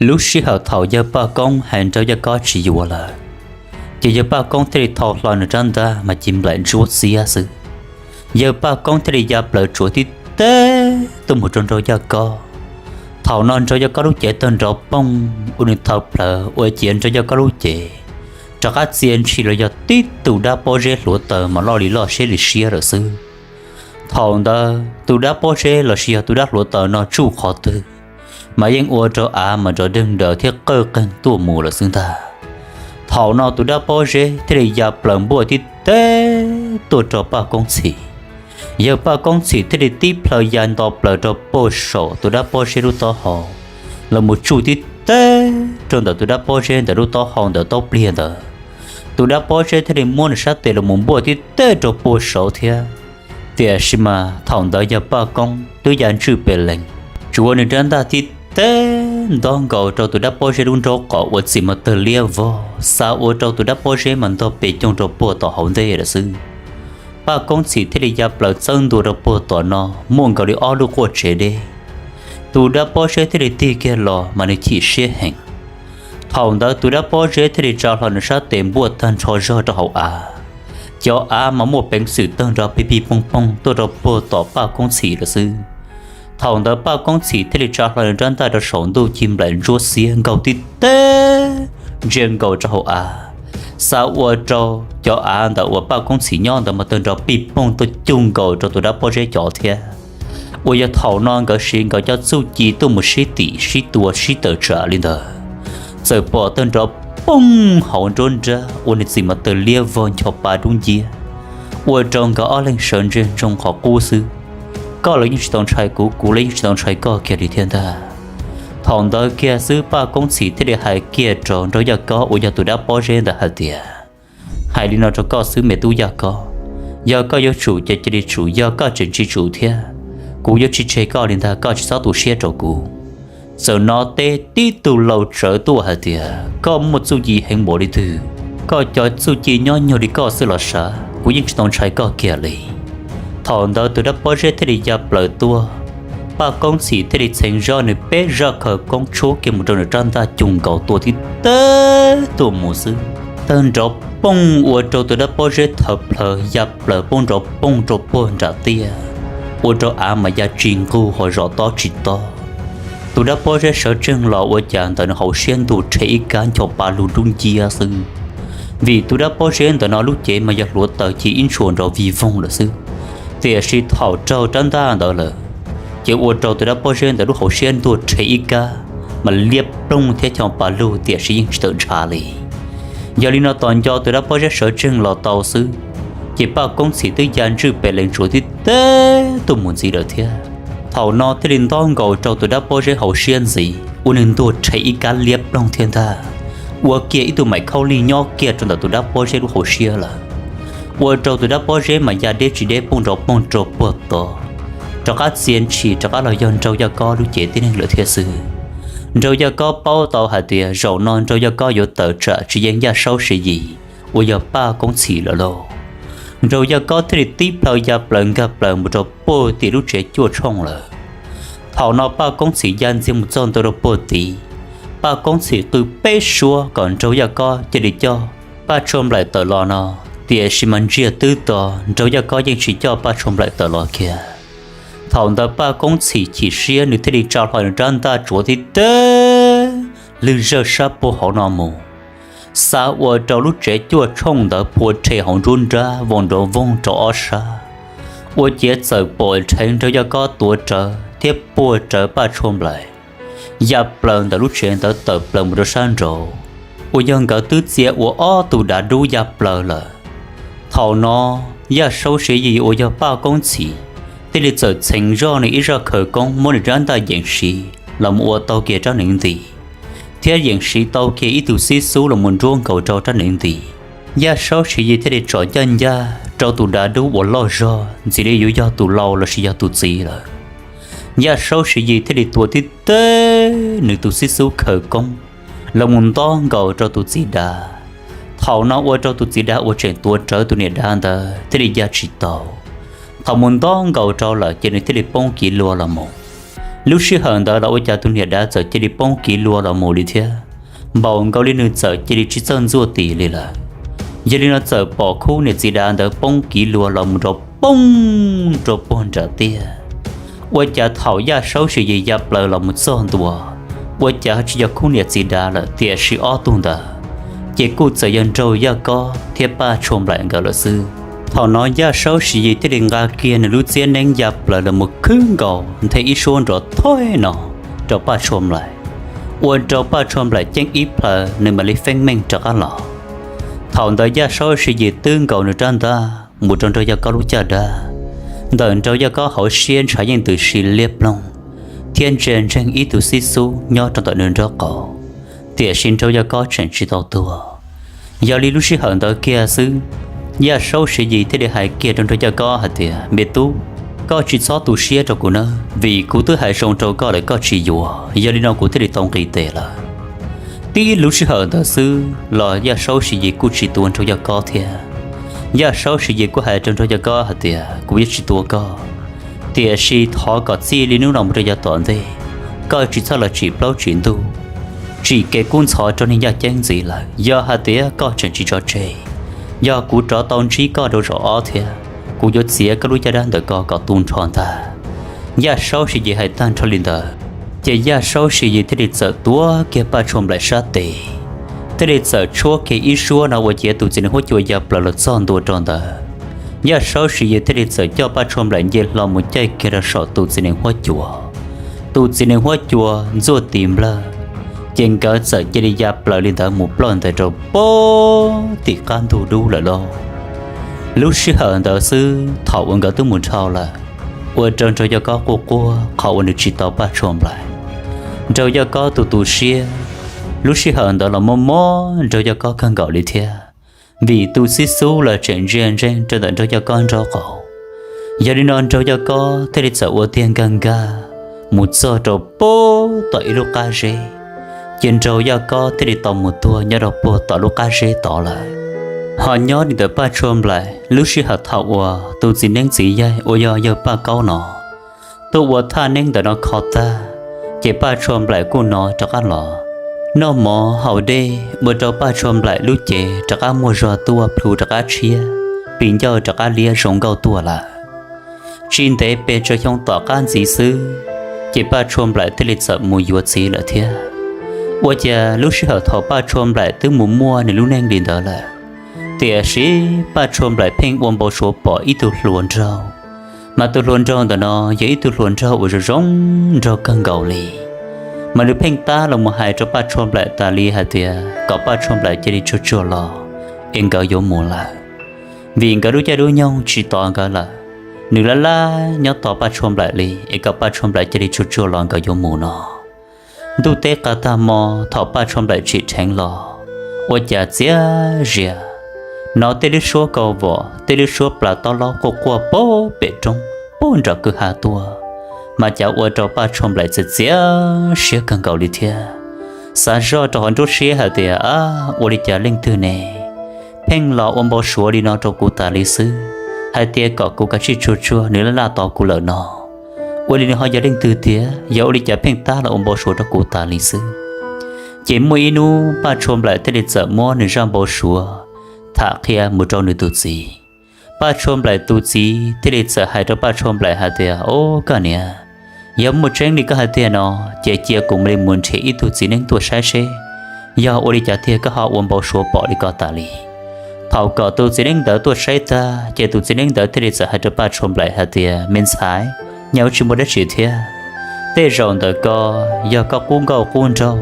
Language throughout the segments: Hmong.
Lub sij hawm thaum yawg Paj Koob hais Nraug Yaj Kob tsis yuav lawm, ces yawg Paj Koob thiaj li thau hlo nws rab ntaj mas ci nplaim ntsuab xiab xwb. Yawg Paj Koob thiaj li ya plaws tsuav tib teb tuaj mus rau Nraug Yaj Kob. Thaum no Nraug Yaj Kob lub cev tawg nrov poog ua nws thaw plawv ua ciav Nraug Yaj Kob lub cev rov qab txia ntshis los yog tib tug dab pob zeb hluav taws mas loj li loj siab li siab lawm xwb. Thaum ntawd tus dab pob zeb los sis yog tus dab hluav taws no tsuj qhov twg mas yeej ua rau av mas nrov deeg daws thiab qawj qeeg tuaj mus lawm xwb ntag. Thaum no tus dab pob zeb thiaj li ya plaws npuaj tib teb tuaj rau Paj Koob Txhim. Yawg Paj Koob Txhim thiaj li tib plhaw ya nto plaws rau puag saum tus dab pob zeb lub taub hau los mus tsuj tib teb rau ntawm tus dab pob zeb ntawm lub taub hau ntawm taub pliag ntawd. Tus dab pob zeb thiaj li muab nws sab tes los mus npuaj tib teb rau puag saud thiab. Tiam sis mas thaum ntawd yawg Paj Koob twb ya ntswj pes lees, tsuav nws rab ntaj tib teb nto nkaus rau tus dab pob zeb lub nraub qaum ua txim mas tawg liab vog xa ua rau tus dab pob zeb mas ntog pes coog rau puag tom hauv ntej lawm xwb. Paj Koob Txhim thiaj li ya plaws txawb ntua rau puag tom no muaj nkaus li ob lub quaj tsev deb. Tus dab pob zeb thiaj li tig kiag los mas nws chim siab heev. Thaum ntawd tus dab pob zeb thiaj li tsa hlo nws sab tes npuaj tag nrho zog rau hauv av. Cov av mas muaj peev xwm tawg nrov pig pig poog poog tuaj rau puag tom Paj Koob Txhim lawm xwb. Thaum ntawd Paj Koob Txhim thiaj li tsa hlo nws rab ntaj rau saum ntuj ci nplaim ntsuab xiab nkaug tib teb ntsia nkaus rau hauv av, xa ua rau cov av ntawm uas Paj Koob Txhim nyob ntawd mas tawg nrov pig poog tuaj cuj nkaus rau tus dab pob zeb cov thiab. Uas yog thaum no nkawd siv nkawd cov txuj ci tuaj mus sib tim sib tua sib tawm tsam li ntawd, txawm pom tawg nrov poog hauv nruab nrab ua nws txim mas tawg liab vog ncho pa dub nciab, ua rau nkawd ob leeg sawv ntseg ntsoog qhov qub xwb. Koj los yeej tsis tau ntshai kuv, kuv los yeej tsis tau ntshai koj kiag li thiab ntag. Thaum ntawd kiag xwb Paj Koob Txhim thiaj li hais kiag rau Nraug Yaj Kob uas yog tus dab pob zeb ntawd hais tias, hais li no rau koj xwb me tub Yaj Kob, yog koj yuav tsum ces cia li tsum, yog koj tseem tsis tsum thiab, kuv yuav tsis tseg koj li ntag, koj tsis txhob tu siab rau kuv. Txawm hnov teb tib tug laus tsawv tuaj hais tias, koj muaj txuj ci heev npaum li twg, koj cov txuj ci nyob nyuag li koj xwb los sav, kuv yeej tsis tau ntshai koj kiag li. Thaum ntawd tus dab pob zeb thiaj li ya plaws tuaj, Paj Koob Txhim thiaj li txheev zoj nws peb zaj khawv koob tshuab kiag mus rau nws rab ntaj cuj nkaus tua tib teb tuaj mus xwb, tawg nrov poog ua rau tus dab pob zeb thaw plhaws ya plaws poob nrov poog rau puag nram tiaj, ua rau av mas ya tsis nqug ho zom tob tsis tob. Tus dab pob zeb sawv tseeg los ua cas ntawm nws hauv siab ntuag rhe ib kab ncho pa lug dub nciab xwb. Vim tus dab pob zeb ntawm no lub cev mas yog hluav taws ci ib ntshua nrov vig voog lawm xwb, tiam sis thaum raug rab ntaj ntawd lawm, ces ua rau tus dab pob zeb ntawd lub hauv siab ntuag rhe ib kab, mas liab ploog thiab ncho pa lug tiam sis yeej tsis tawm ntshav li. Yog li no tos nco tus dab pob zeb sawv tseeg los tau xwb, ces Paj Koob Txhim twb ya ntswj pes lees tsuav tib teb tuaj mus ntxiv lawm thiab. Thaum no thiaj li ntob nkaus rau tus dab pob zeb hauv siab ntxiv ua nws ntuag rhe ib kab liab ploog thiab ntag, ua kiag ib tug maim khaub lig nyob kiag rau ntawm tus dab pob zeb lub hauv siab lawm. Ua rau tus dab pob zeb mas ya deb tsis deb poob nrov poog rau puag tod, rov qab txia ntshis rov qab los yog Nraug Yaj Kob lub cev tib neeg lawm thiab xwb. Nraug Yaj Kob paub tau hais tias zaum no Nraug Yaj Kob yuav tawm tsam tsis yeej Yaj Saub Siv Yis uas yog Paj Koob Txhim lawm lauj. Nraug Yaj Kob thiaj li tib plhaw ya plaws nkag plaws mus rau puag tim lub tsev cuaj tshooj lawm. Thaum no Paj Koob Txhim ya ntxiag mus txog ntua rau puag tid, Paj Koob Txhim qw peb suab kom Nraug Yaj Kob cia li coj Paj Tshuaj Nplaim tawm los no, tiam sis mas ntsiag twb to, Nraug Yaj Kob yeej tsis coj Paj Tshuaj Nplaim tawm los kiag. Thaum ntawd Paj Koob Txhim chim siab nws thiaj li tsa hlo nws rab ntaj tsuav tib teb lwg zawj sab puag hauv no mus, xa ua rau lub tsev cuaj tshooj ntawd phua rhe hauv nruab nrab vau nrov voog rau ob sab, ua ciav txawm pom dheev Nraug Yaj Kob tuav rawv thiab puag rawv Paj Tshuaj Nplaim ya plaws ntawm lub tsev ntawd tawm plaws mus rau sab nraud, uas yog nkawd twb txia ua ob tug dav dub ya plaws lawm. Thaum no Yaj Saub Siv Yis uas yog Paj Koob Txhim thiaj li txawm txheev zoj nws ib zaj khawv koob muab nws rab ntaj yeem siv los mus ua tau kiag rab hneev nti, thiab yeem siv tau kiag ib tug xib xub los mus nruab nkaus rau rab hneev nti. Yaj Saub Siv Yis thiaj li tsom ncaj ncaj rau tus dav dub uas loj zog ntxim li yuav yog tus lau lossis yog tus txiv lawm. Yaj Saub Siv Yis thiaj li tua tib teb nws tus xib xub khawv koob los mus ntob nkaus rau tus txiv dav. Thaum no ua rau tus txiv dav uas tseem tuav rawv tus niam dav ntawd thiaj li ya tsis tau. Thaum mus ntob nkaus rau lawm ces nws thiaj li poob kiv lua los mus. Lub sij hawm ntawd los ua cas tus niam dav txawm cia li poob kiv lua los mus li thiab, npaum nkaus li nws txawm cia li tsis txawj ntxuaj tis li lawm. Yog li no txawm pom khub niam txiv dav ntawd poob kiv lua los mus rau poob rau puag nram tiaj. Ua cas thaum Yaj Saub Siv Yis ya plaws los mus txog ntua, ua cas tsis yog khub niam txiv dav lawm tiam sis ob tug ntawd ces kuj txawm yog Nraug Yaj Kob thiab Paj Tshuaj Nplaim nkawd lawm xwb. Thaum no Yaj Saub Siv Yis thiaj li nqa kiag nws lub txiab neeb ya plaws los mus khwb nkaus nthe ib suab nrov thoij no rau Paj Tshuaj Nplaim, ua rau Paj Tshuaj Nplaim ceeb ib plhaw nws mam li feeb meej rov qab los. Thaum ntawd Yaj Saub Siv Yis twb nkaus nws rab ntaj mus rau Nraug Yaj Kob lub caj dab. Ntawm Nraug Yaj Kob hauv siab ntshav yeej ntws si liab ploog thiab ntsia ntseeg ib tug xib xub nyob rau ntawm nws nraub qaum, tiam sis Nraug Yaj Kob tseem tsis tau tuag. Yog li lub sij hawm ntawd kiag xwb, Yaj Saub Siv Yis thiaj li hais kiag rau Nraug Yaj Kob hais tias, Me tub, koj tsis txhob tu siab rau kuv nawb, vim kuv twb hais zoo rau koj lawm koj tsis yuav, yog li no kuv thiaj li tau nqis tes lawm. Tib lub sij hawm ntawd xwb los Yaj Saub Siv Yis kuj tsis tua Nraug Yaj Kob thiab. Yaj Saub Siv Yis kuj hais rau Nraug Yaj Kob hais tias, Kuv yuav tsis tua koj, tiam sis thov kom txij li hnub no mus rau yav tom ntej, koj tsis txhob los tsim plaub tsim ntug, tsim kev kub ntxhov rau niag Yaj Ceeb ntxiv lawm. Yog hais tias koj tseem tsis tso tseg, yog kuv rov tau ntsib koj rau zaum ob thiab, kuv yuav txiav koj lub caj dab ntawm ko kom tu nrho ntag. Yaj Saub Siv Yis hais tag nrho li ntawd, ces Yaj Saub Siv Yis thiaj li txawm tuav kiag Paj Tshuaj Nplaim sab tes, thiaj li txawm tshuab kiag ib suab no ua ciav tus txiv neej huab cua ya plaws los txog ntua rau ntawd. Yaj Saub Siv Yis thiaj li txawm coj Paj Tshuaj Nplaim nce hlo mus caij kiag rau saum tus txiv neej huab cua. Tus txiv neej huab cua ntxuaj tis nplawg, ces nkawd txawm cia li ya plaws li ntawd mus ploj ntais rau pem tim qab ntug dub lawm lauj. Lub sij hawm ntawd xwb thaum uas nkawd twb mus dhau lawm, ua rau Nraug Yaj Kob quaj quaj qhov uas nws tsis tau Paj Tshuaj Nplaim. Nraug Yaj Kob tu tu siab, lub sij hawm ntawd los mob mob Nraug Yaj Kob kawg nkaus li thiab, vim tus xib xub los tseem ntsia ntseeg rau ntawm Nraug Yaj Kob nraub qaum. Yog li no Nraug Yaj Kob thiaj li txawm ua tiag nkag nkag mus txog rau pem tom ib lub qab zeb, ces Nraug Yaj Kob thiaj li tau mus tuag nyob rau puag tom lub qab zeb tod lawm. Ho nyob li ntawm Paj Tshuaj Nplaim, lub sij hawm thaum uas tus txiv neeb txiv yaig uas yog yawg Paj Kaub no tuaj ua thaj neeb ntawm no kho tag, ces Paj Tshuaj Nplaim kuj hnov rov qab los noj mov haus dej, ua rau Paj Tshuaj Nplaim lub cev rov qab muaj zog tuaj, plhu rov qab tshiab, pis ncauj rov qab liab zoo nkauj tuaj lawm. Tsis ntev pes tsawg xyoo tom qab ntxiv xwb, ces Paj Tshuaj Nplaim thiaj li txawm mus yuav txiv lawm thiab. Ua cas lub sij hawm thaum Paj Tshuaj Nplaim twb mus muaj nws lub neej li ntawd lawm, tiam sis Paj Tshuaj Nplaim pheej ua npau suav pom ib tug hluas nraug, mas tus hluas nraug ntawm no yog ib tug hluas nraug uas zoo zoo nraug kawg nkaus li. Mas nws pheej tab los mus hais rau Paj Tshuaj Nplaim tas li hais tias kom Paj Tshuaj Nplaim cia li tsuag tsuag los es nkawd yuav mus lawm, vim nkawd lub caij lub nyoog tsis tos nkawd lawm. Nws laj laj nyob tos Paj Tshuaj Nplaim li es kom Paj Tshuaj Nplaim cia li tsuag tsuag los nkawd yuav mus no. Ntuj teb qab tag hmo thaum Paj Tshuaj Nplaim tsim dheev los, ua cas txias zias hnov tej lub suab kaus vom, tej lub suab plas taub laub quaj quaj pem roob pem nram kwj ha tuaj, mas cas ua rau Paj Tshuaj Nplaim txias txias siab kawg nkaus li thiab. Xav zoj rau hauv nruab siab hais tias, Ab, ua li cas leej twg ne pheej los ua npau suav li no rau kuv tas li xwb, hais tias kom kuv kav tsij tsuag tsuag, nws laj laj tos kuv lawm no. Ua li nws ho yog leej twg tiag, yog ua li cas pheej tab los ua npau suav rau kuv tas li xwb? Ces muaj ib hnub Paj Tshuaj Nplaim thiaj li txawm muab nws zaj npau suav tham qhia mus rau nws tus txiv. Paj Tshuaj Nplaim tus txiv thiaj li txawm hais rau Paj Tshuaj Nplaim hais tias, Au, koj niam, yog muaj tseeb li koj hais tiag no, ces cia kuv mam li mus nrhiav ib tug txiv neeb tuaj saib seb yog ua li cas tiag koj ho ua npau suav pom li ko tas li. Thaum kom tus txiv neeb ntawd tuaj saib tag, ces tus txiv neeb ntawd thiaj li txawm hais rau Paj Tshuaj Nplaim hais tias, Me ntxhais, nyaj wb tsis muaj dab tsi thiab. Tej zaum ntawm ko yog koj qub nkauj qub nraug,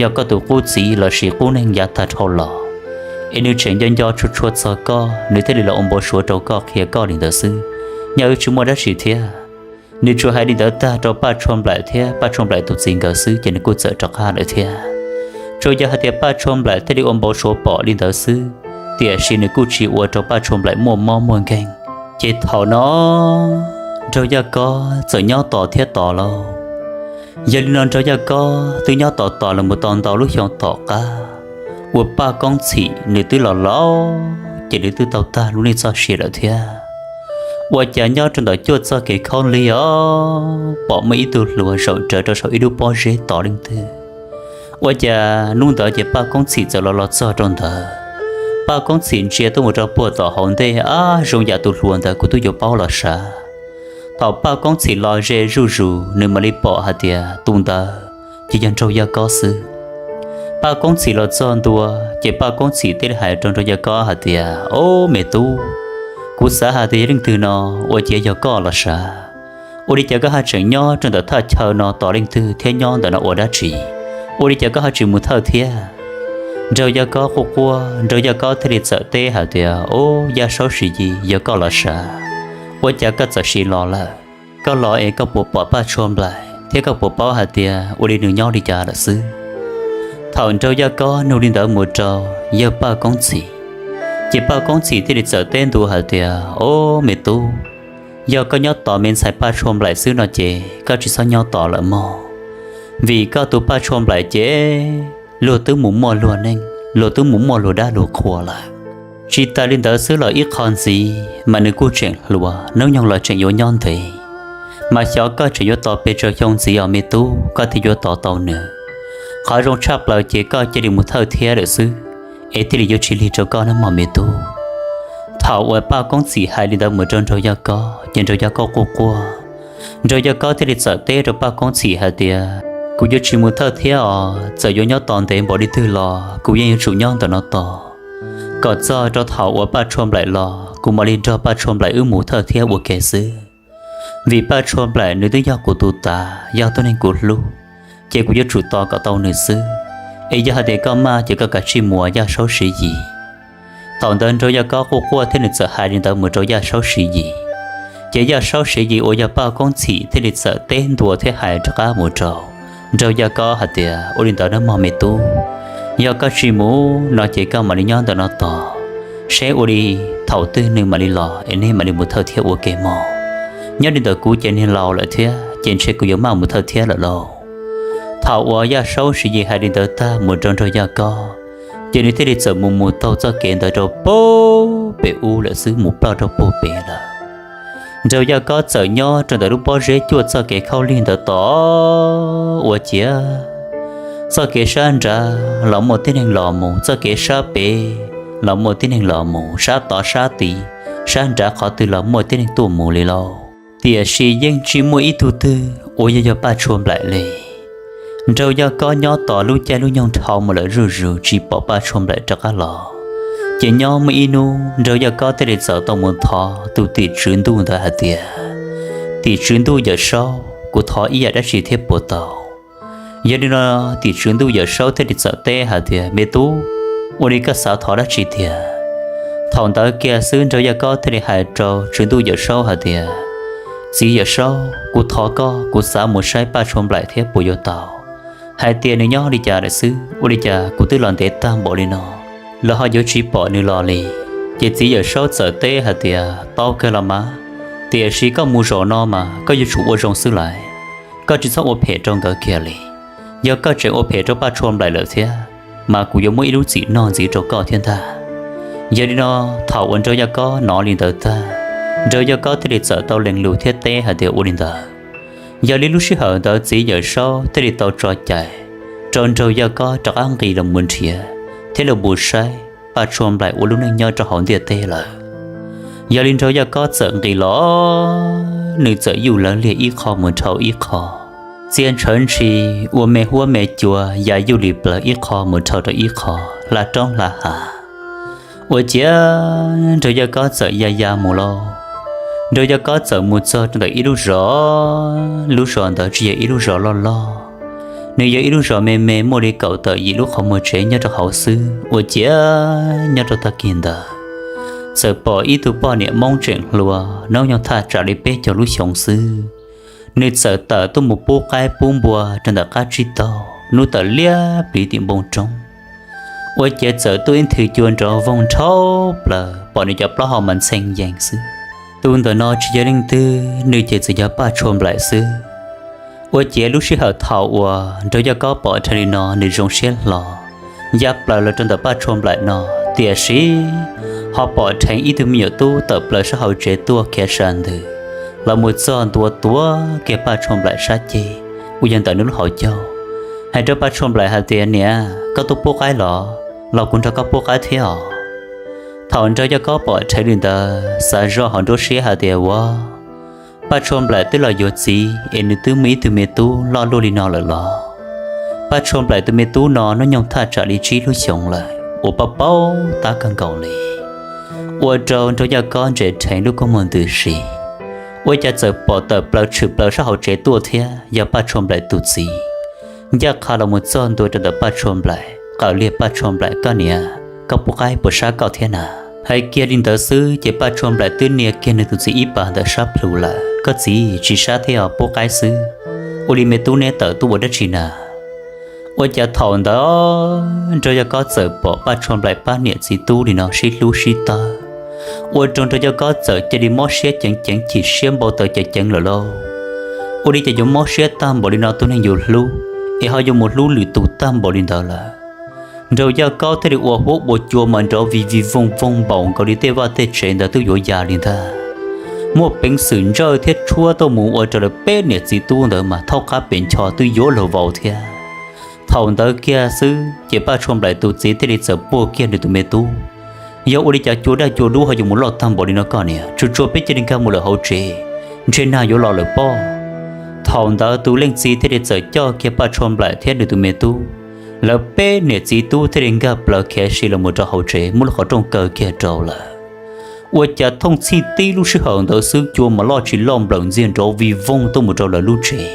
yog koj tus qub txiv lossis qub neeg yav tag dhau los, es nws tseem nco nco tshua tshua txog koj, nws thiaj li los ua npau suav rau koj qhia koj li ntawd xwb. Nyaj wb tsis muaj dab tsi thiab. Nws tsuas hais li ntawd tag rau Paj Tshuaj Nplaim thiab Paj Tshuaj Nplaim tus txiv nkawd xwb, ces nws kuj txawm rov qab lawm thiab. Tsuas yog hais tias Paj Tshuaj Nplaim thiaj li ua npau suav pom li ntawd xwb, tiam sis nws kuj tsis ua rau Paj Tshuaj Nplaim muaj mob muaj nkeeg. Ces thaum no Nraug Yaj Kob txawm nyob tos thiab tos lauj. Yog li no Nraug Yaj Kob twb nyob tos tos los mus tau ntau lub xyoo tom qab uas Paj Koob Txhim nws twb los laus, ces nws twb tau tag lub neej txoj sia lawm thiab. Ua cas nyob rau ntawm cuaj txoj kev khaub lig os, pom muaj ib tug hluas zaum rawv rau saum ib lub pob zeb tos leej twg. Ua cas hnub ntawd ces Paj Koob Txhim txawm los los txog rau ntawd. Paj Koob Txhim ntsia tuaj mus rau puag tom hauv ntej, ab, zoo yam tus hluas ntawd kuv twb yuav paub los sav. Thaum Paj Koob Txhim los ze zuj zus, nws mam li pom hais tias tus ntawd ces yog Nraug Yaj Kob xwb. Paj Koob Txhim los txog ntua, ces Paj Koob Txhim thiaj li hais rau Nraug Yaj Kob hais tias, Ob, me tub, kuv xav hais tias yog leej twg no, ua cas yog koj los sav? Ua li cas koj ho tseem nyob rau ntawm thaj chaw no tos leej twg thiab nyob ntawm no ua dab tsi? Ua li cas koj ho tsis mus thawj thiab? Nraug Yaj Kob quaj quaj, Nraug Yaj Kob thiaj li txawm teb hais tias, Ob, Yaj Saub Siv Yis, yog koj los sav? Ua cas koj txawm sim los lawm? Koj los es koj puas pom Paj Tshuaj Nplaim thiab koj puas paub hais tias ua li nws nyob li cas lawm xwb? Thaum Nraug Yaj Kob nug li ntawd mus rau yawg Paj Koob Txhim, ces Paj Koob Txhim thiaj li txawm teb ntua hais tias, Ob, me tub, yog koj nyob tos me ntxhais Paj Tshuaj Nplaim xwb no ces koj tsis txhob nyob tos lawm mog, vim koj tus Paj Tshuaj Nplaim ces luag twb mus muaj luag neej, luag twb mus muaj luag dab luag qhua lawm. Tsis tas li ntawd xwb los ib qho ntxiv mas nws kuj tseem hluas, hnub nyoog los tseem yuav nyob ntev, mas xyov koj tseem yuav tos pes tsawg xyoo ntxiv os me tub koj thiaj yuav tos tau nws. Qhov zoo tshaj plaws ces koj cia li mus thawj thiab lawm xwb, es thiaj li yuav tsis lig rau koj nawb mog me tub. Thaum uas Paj Koob Txhim hais li ntawd mus rau Nraug Yaj Kob ces Nraug Yaj Kob quaj quaj. Nraug Yaj Kob thiaj li txawm teb rau Paj Koob Txhim hais tias, Kuv yuav tsis mus thawj thiab os, txawm yuav nyob tos ntev npaum li twg los kuv yeej yuav tsum nyob ntawm no tos, kom txog rau thaum uas Paj Tshuaj Nplaim los kuv mam li nrog Paj Tshuaj Nplaim wb mus thawj thiab ua ke xwb. Vim Paj Tshuaj Nplaim nws twb yog kuv tus tav, yog tus neeg kuv hlub, ces kuv yuav tsum tos kom tau nws xwb. Es yog hais tias koj maj ces koj kav tsij mus, Yaj Saub Siv Yis. Thaum ntawd Nraug Yaj Kob quaj quaj thiab nws txawm hais li ntawd mus rau Yaj Saub Siv Yis, ces Yaj Saub Siv Yis uas yog Paj Koob Txhim thiaj li txawm teb ntua thiab hais rov qab mus rau Nraug Yaj Kob hais tias, Ua li ntawd nawb mog me tub, yog koj tsis mus no ces koj mam li nyob ntawm no tos, seb ua li thaum twg nws mam li los es nej mam li mus thawj thiab ua ke mog. Nyob li ntawm kuv ces niag laus lawm thiab ces ntshe kuv yuav maj mus thawj thiab lawm lauj. Thaum uas Yaj Saub Siv Yis hais li ntawd tag mus rau Nraug Yaj Kob, ces nws thiaj li txawm mus mus taug txoj kev ntawd rau puag pem ub lawm xwb, mus ploj rau puag pem lawm. Nraug Yaj Kob txawm nyob rau ntawm lub pob zeb cuaj txoj kev khaub lig ntawd tos ua ciav, txoj kev sab nrad los muaj tib neeg los mus, txoj kev sab pem los muaj tib neeg los mus, sab tod sab tid, sab nrad qhov twg los muaj tib neeg tuaj mus li lauj. Tiam sis yeej tsis muaj ib tug twg uas yog yog Paj Tshuaj Nplaim li. Nraug Yaj Kob nyob tos lub caij lub nyoog dhau mus lawm zuj zus tsis pom Paj Tshuaj Nplaim rov qab los, ces nyob muaj ib hnub Nraug Yaj Kob thiaj li txawm tau mus thov tus tim tswv ntuj ntawd hais tias, Tim tswv ntuj Yawm Saub, kuv thov ib yam dab tsi thiab puas tau? Yog li no tim tswv ntuj Yawm Saub thiaj li txawm teb hais tias, Me tub, ua li koj xav thov dab tsi tiag? Thaum ntawd kiag xwb Nraug Yaj Kob thiaj li hais rau tswv ntuj Yawm Saub hais tias, Txiv Yawm Saub, kuv thov koj, kuv xav mus saib Paj Tshuaj Nplaim thiab puas yuav tau, hais tias nws nyob li cas lawm xwb, ua li cas kuv twb los ntev tag npaum li no los ho yuav tsis pom nws los li. Ces txiv Yawm Saub txawm teb hais tias, Tau kawg los mas, tiam sis koj mus zaum no mas koj yuav tsum ua zoo xwb lauj, koj tsis txhob ua phem rau nkawd kiag li. Yog koj tseem ua phem rau Paj Tshuaj Nplaim lawm thiab, mas kuv yuav muab ib lub txim noj ntxiv rau koj thiab ntag. Yog li no, thaum uas Nraug Yaj Kob hnov li ntawd tag, Nraug Yaj Kob thiaj li txawm tau lees lus thiab teb hais tias, Ua li ntawd. Yog li lub sij hawm ntawd txiv Yawm Saub thiaj li tau tso cai rau Nraug Yaj Kob rov qab nqis los mus nrhiav thiab los mus saib Paj Tshuaj Nplaim ua lub neej nyob rau hauv ntiaj teb lawm. Yog li Nraug Yaj Kob txawm nqis los, nws txawm yuj lawv liag ib qho mus dhau ib qho, txia ntshawv ntshis ua me huab me cua ya yuj li plaws ib qho mus dhau rau ib qho, hla roob hla hav. Ua ciav Nraug Yaj Kob txawm ya ya mus lauj. Nraug Yaj Kob txawm mus txog rau ntawm ib lub zos, lub zos ntawd tsis yog ib lub zos loj loj, nws yog ib lub zos me me muaj li kaum tawm yim lub qhov muag tsev nyob rau hauv xwb. Ua ciav nyob rau tag kis ntawd, txawm pom ib tug poj niam Hmoob tseem hluas, hnub nyoog thaj tsam li peb caug lub xyoo xwb. Nws txawm tawm tuaj mus pub qaib pub npua rau ntawm qab tsib taug, hnub tawm liab pliv tim npoo roob. Ua ciav txawm tuaj ib nthwv cua nrov voog nrhau plaws, pom nws cov plaub hau mas ntxhee yees xwb. Tus ntawm no tsis yog leej twg, nws ces txawm yog Paj Tshuaj Nplaim xwb. Ua ciav lub sij hawm thaum uas Nraug Yaj Kob pom dhau li no nws zoo siab hlo, ya plaws los rau ntawm Paj Tshuaj Nplaim no, tiam sis ho pom dheev ib tug me nyuam tub tawm plaws sab hauv tsev tuaj khiav sa ntws los mus txog ntua tuav kiag Paj Tshuaj Nplaim sab ceg uas yog ntawm nws lub hauv caug, hais rau Paj Tshuaj Nplaim hais tias, Niam, koj tuaj pub qaib los? Los kuv nrog koj pub qaib thiab os. Thaum Nraug Yaj Kob pom dheev li ntawd xav zoj hauv nruab siab hais tias, Ua, Paj Tshuaj Nplaim twb los yuav txiv es nws twb muaj ib tug me tub loj luaj li no lawm los? Paj Tshuaj Nplaim tus me tub no hnub nyoog thaj tsam li tsib lub xyoos lawm uas paub paub tab kawg nkaus li. Ua rau Nraug Yaj Kob ntsia dheev lub kua muag ntws si, ua cas txawm pom tawm plaws tshwm plaws sab hauv tsev tuaj thiab yog Paj Tshuaj Nplaim tus txiv ncaj qha los mus txog ntua rau ntawm Paj Tshuaj Nplaim, qawm liag Paj Tshuaj Nplaim, Koj niam, koj pub qaib puas sab koj thiab na? Hais kiag li ntawd xwb ces Paj Tshuaj Nplaim twb nias kiag nws tus txiv ib pas ntawm sab plhu lawm. Koj txiv, tsis sab thiab os, pub qaib xwb. Ua li me tub neb tawm tuaj ua dab tsi na? Ua cas thaum ntawd Nraug Yaj Kob txawm pom Paj Tshuaj Nplaim pab niam txiv tub li no sib hlub sib tawb, ua rau Nraug Yaj Kob txawm cia li mob siab ceev ceev, chim siab npau taws ceev ceev lawm lauj. Ua li cas yuav mob siab tag npaum li no, tus neeg yus hlub es ho yuav mus hlub lwm tus tag npaum li ntawd lawm. Nraug Yaj Kob thiaj li ua huab ua cua mas nrov vij vij voog voog npaum nkaus li tej vaj tej tsev ntawd twb yuav ya li ntag. Muaj peev xwm ntsawj thiab tshuab tuaj mus ua rau lawv peb niam txiv tub ntawd mas thaub qab pes ncho twb yuav luag vau thiab. Thaum ntawd kiag xwb ces Paj Tshuaj Nplaim tus txiv thiaj li txawm puag kiag nws tus me tub. Yog ua li cas cua daj cua dub ho yuav mus loj tag npaum li no koj niam? Tsuag tsuag peb cia li nkag mus lawm hauv tsev, ntshe nag yuav los lawm pob. Thaum ntawd tus leej txiv thiaj li txawm coj kiag Paj Tshuaj Nplaim thiab nws tus me tub, lawv peb niam txiv tub thiaj li nkag plaws khiav si los mus rau hauv tsev muab lub qhov rooj kaw kiag rau lawm. Ua cas thooj txhij tib lub sij hawm ntawd xwb cua mas loj tsis loj nplawm ntxiag nrov vij voog tuaj mus rau lawv lub tsev,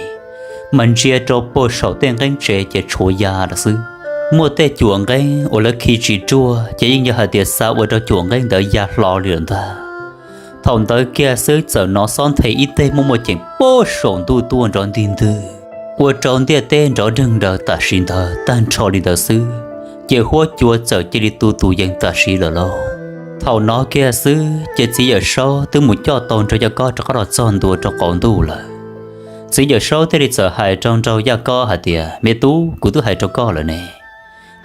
mas ntsia rau puag saum tej nqeeb tsev ces tshuav ya lawm xwb. Muaj tej cuam nqeeb uas lawv khi tsis ruaj ces yeej yog hais tias xa ua rau cuam nqeeb ntawd ya hlo li lawm ntag. Thaum ntawd kiag xwb txawm hnov xob nthe ib teg muaj muaj ceem puag saum ntuj tuaj nrov ntig ntwg, ua rau ntiaj teb nrov nreeg nraws tam sim ntawd tag nrho li ntawd xwb, ces huab cua txawm cia li tu tus yees tam sim lawm lauj. Thaum no kiag xwb ces txiv Yawm Saub twb mus coj tau Nraug Yaj Kob rov qab los txog ntua rau qaum ntuj lawm. Txiv Yawm Saub thiaj li txawm hais rau Nraug Yaj Kob hais tias, Me tub, kuv twb hais rau koj lawm ne,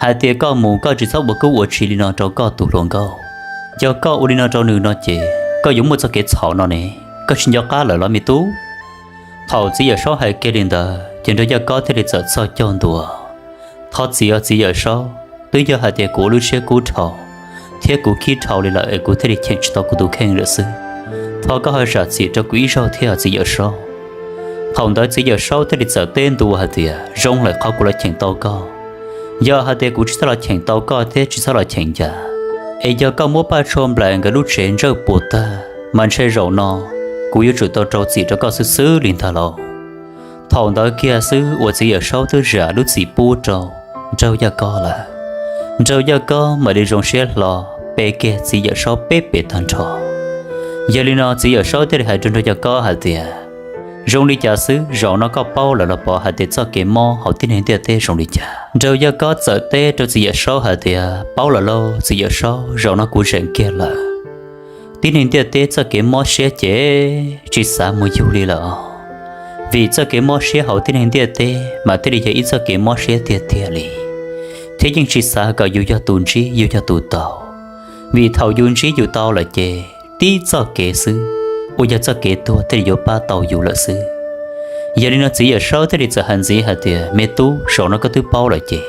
hais tias koj mus koj tsis txhob ua kub ua tshis li no rau koj tus hluas nkauj. Yog koj ua li no rau nws no ces koj yuav muaj txoj kev txhaum no ne. Koj tsis nco qab lawm los me tub? Thaum txiv Yawm Saub hais kiag li ntawd ces Nraug Yaj Kob thiaj li txawm txhoj caug ntua. Thov txim os txiv Yawm Saub, twb yog hais tias kuv ua lub siab kub dhau thiab kuv khib dhau li lawm es kuv thiaj li cheem tsis tau kuv tus kheej lawm xwb. Thov koj ho zam txim rau kuv ib zaug thiab txiv Yawm Saub. Thaum ntawd txiv Yawm Saub thiaj li txawm teb ntua hais tias, Zoo lawm, qhov kuv los cheem tau koj. Yog hais tias kuv tsis txhob los cheem tau koj thiab tsis txhob los cheem ncas, es yog koj muab Paj Tshuaj Nplaim nkawd lub tsev ntsawj puas tag mas ntshe zaum no kuv yuav tsum tau rau txim rau koj xwb xwb li ntag lauj. Thaum ntawd kiag xwb uas txiv Yawm Saub twb zam lub txim pub rau Nraug Yaj Kob lawm. Nraug Yaj Kob mam li zoo siab hlo pe kiag txiv Yawm Saub peb pes tag nrho. Yog li no txiv Yawm Saub thiaj li hais rau Nraug Yaj Kob hais tias, Zoo li cas xwb, zaum no koj paub lawm los pov hais tias txoj kev mob hauv tib neeg ntiaj teb zoo li cas? Nraug Yaj Kob txawm teb rau txiv Yawm Saub hais tias, Paub lawm lauj txiv Yawm Saub, zaum no kuv zeem kiag lawm. Tib neeg ntiaj teb txoj kev mob siab ces tsis xav mus yug li lawm os. Vim txoj kev mob siab hauv tib neeg ntiaj teb mas thiaj li yog ib txoj kev mob siab tiag tiag li, thiab yeej tsis xav kom yus yog tus ntsib yus yog tus tau. Vim thaum yus ntsib yus tau lawm ces tib txoj kev xwb uas yog txoj kev tuag thiaj li yuav pab tau yus lawm xwb. Yog li no txiv Yawm Saub thiaj li txawm hais ntxiv hais tias, Me tub, zaum no koj twb paub lawm ces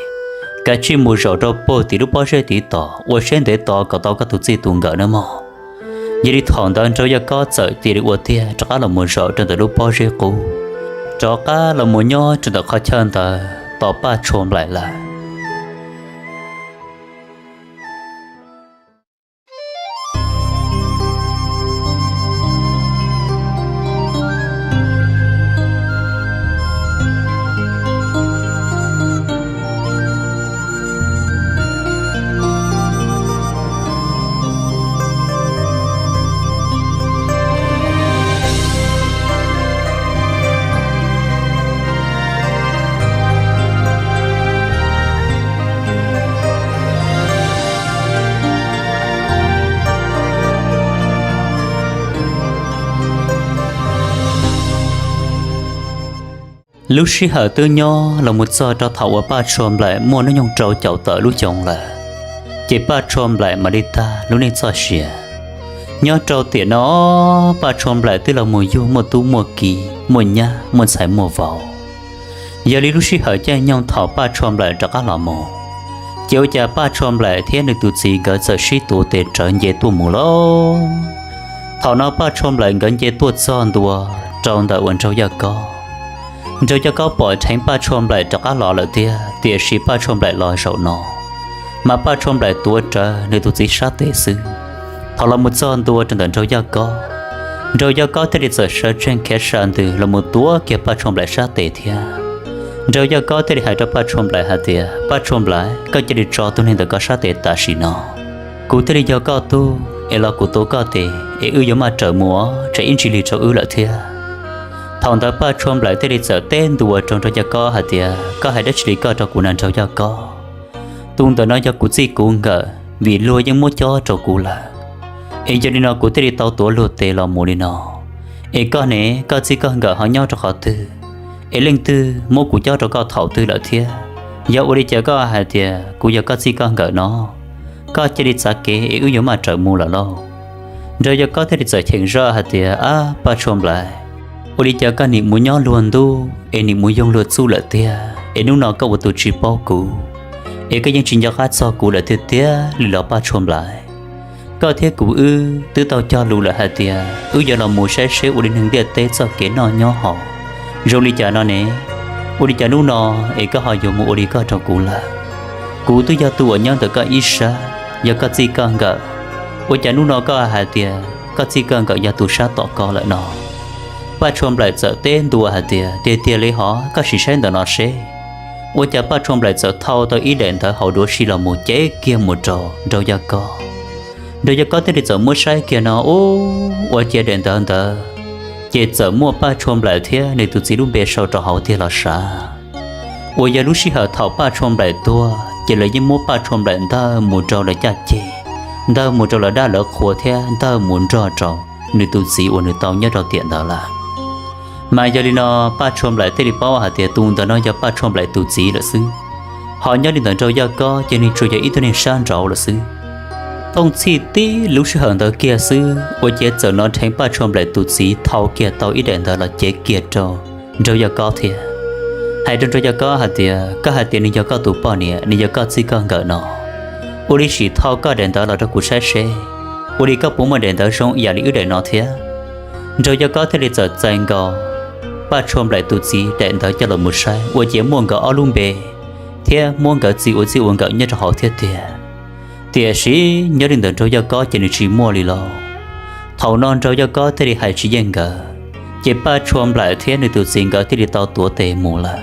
kav tsij mus zaum rau puag tim lub pob zeb tiv tom ua siab ntev tos kom tau koj tus txij tus nkawm nawb mog. Yog li thaum ntawd Nraug Yaj Kob txawm cia li ua tiag rov qab los mus zaum rau ntawm lub pob zeb qub, rov qab los mus nyob rau ntawm qhov chaw ntawd tos Paj Tshuaj Nplaim lawm. Lub sij hawm twb nyob los mus txog rau thaum uas Paj Tshuaj Nplaim muaj hnub nyoog rau caum tawm lub xyoo lawm. Ces Paj Tshuaj Nplaim mam li tag lub neej txoj sia. Nyob rau tiam no, Paj Tshuaj Nplaim twb los mus yug muaj tub muaj ki, muaj nyab muaj ntxhais muaj vauv. Yog li lub sij hawm caij nyoog thaum Paj Tshuaj Nplaim rov qab los mus, ces ua cas Paj Tshuaj Nplaim thiab nws tus txiv nkawd txawm sib tuav tes rawv nce tuaj mus lauj. Thaum no Paj Tshuaj Nplaim nkawd nce tuaj txog ntua rau ntawm uas Nraug Yaj Kob. Nraug Yaj Kob pom dheev Paj Tshuaj Nplaim rov qab los lawm tiag, tiam sis Paj Tshuaj Nplaim los zaum no, mas Paj Tshuaj Nplaim tuav rawv nws tus txiv sab tes xwb. Thaum los mus txog ntua rau ntawm Nraug Yaj Kob, Nraug Yaj Kob thiaj li txawm sawv tsees khiav sa ntws los mus tuav kiag Paj Tshuaj Nplaim sab tes thiab. Nraug Yaj Kob thiaj li hais rau Paj Tshuaj Nplaim hais tias, Paj Tshuaj Nplaim, koj cia li tso tus neeg ntawm koj sab tes tam sim no. Kuv thiaj li yog koj tug es los kuv tuav koj tes es wb yuav maj raws mus, tsam ib ntsis lig rau wb lawm thiab. Thaum ntawd Paj Tshuaj Nplaim thiaj li txawm teb ntua rau Nraug Yaj Kob hais tias, koj hais dab tsi li koj rau kuv na Nraug Yaj Kob? Tus ntawm no yog kuv txij kuv nkawm, vim luag yeej muab cob rau kuv lawm, es yog li no kuv thiaj li tau tuav luag tes los mus li no. Es koj ne, koj txij koj nkawm ho nyob rau qhov twg, es leej twg muab kuv cob rau koj thaum twg lawm thiab? Yog ua li cas koj hais tias kuv yog koj txij koj nkawm no? Koj cia li txav kev es wb yuav maj raws mus lawm lauj. Nraug Yaj Kob thiaj li txawm cheem zoj hais tias, ab Paj Tshuaj Nplaim, ua li cas koj nim mus nyob luag ntuj es nim mus yoog luag txuj lawm tiag, es hnub no koj ua tus tsis paub kuv, es koj yeej tsis nco qab txog kuv lawm tiag tiag li los Paj Tshuaj Nplaim? Koj thiab kuv wb twb tau cog lus lawm hais tias wb yuav los mus saib seb ua li neeg ntiaj teb txoj kev noj nyob haus zoo li cas no ne. Ua li cas hnub no es koj ho yuav mus ua li koj rau kuv lawm? Kuv twb yog tus uas nyob ntawm koj ib sab, yog koj txij koj nkawm, ua cas hnub no koj hais tias koj txij koj nkawm yog tus sab tom koj lawm no? Paj Tshuaj Nplaim txawm teb ntua hais tias, tiag tiag li hov, koj sim saib ntawm no seb. Ua cas Paj Tshuaj Nplaim txawm thau tau ib daim ntawv hauv duav si los mus cev kiag mus rau Nraug Yaj Kob. Nraug Yaj Kob thiaj li txawm muab saib kiag no, ub, ua ciav daim ntawv ntawd ces txawm muaj Paj Tshuaj Nplaim thiab nws tus txiv lub npe sau rau hauv tiag los sav. Uas yog lub sij hawm thaum Paj Tshuaj Nplaim tuag ces lawv yeej muab Paj Tshuaj Nplaim ntawg mus rau lawv caj ceg, ntawg mus rau lawv dab lawv qhua thiab ntawg mus nrog rau nws tus txiv uas nws tau nyob rau tiam ntawd lawm. Mas yog li no Paj Tshuaj Nplaim thiaj li paub hais tias tus ntawm no yog Paj Tshuaj Nplaim tus txiv lawm xwb. Ho nyob li ntawm Nraug Yaj Kob ces nws tsuas yog ib tug neeg sab nraud lawm xwb. Thooj txhij tib lub sij hawm ntawd kiag xwb ua ciav txawm hnov dheev Paj Tshuaj Nplaim tus txiv thau kiag tau ib daim ntawv los cev kiag rau Nraug Yaj Kob thiab, hais rau Nraug Yaj Kob hais tias, koj hais tias nws yog koj tus poj niam, nws yog koj txij koj nkawm no, ua li sim thau koj daim ntawv los rau kuv saib seb, ua li koj puas muaj daim ntawv zoo ib yam li wb daim no thiab. Nraug Yaj Kob thiaj li txawm txais nkaus Paj Tshuaj Nplaim tus txiv daim ntawv coj los mus saib ua ciav muaj nkawd ob lub npe thiab muab nkawd txiv ua txij ua nkawm nyob rau hauv thiab tiag. Tiam sis nyob li ntawm Nraug Yaj Kob ces nws tsis muaj li lauj. Thaum no Nraug Yaj Kob thiaj li hais tsis yeej nkawd, ces Paj Tshuaj Nplaim thiab nws tus txiv nkawd thiaj li tau tuav tes mus lawm.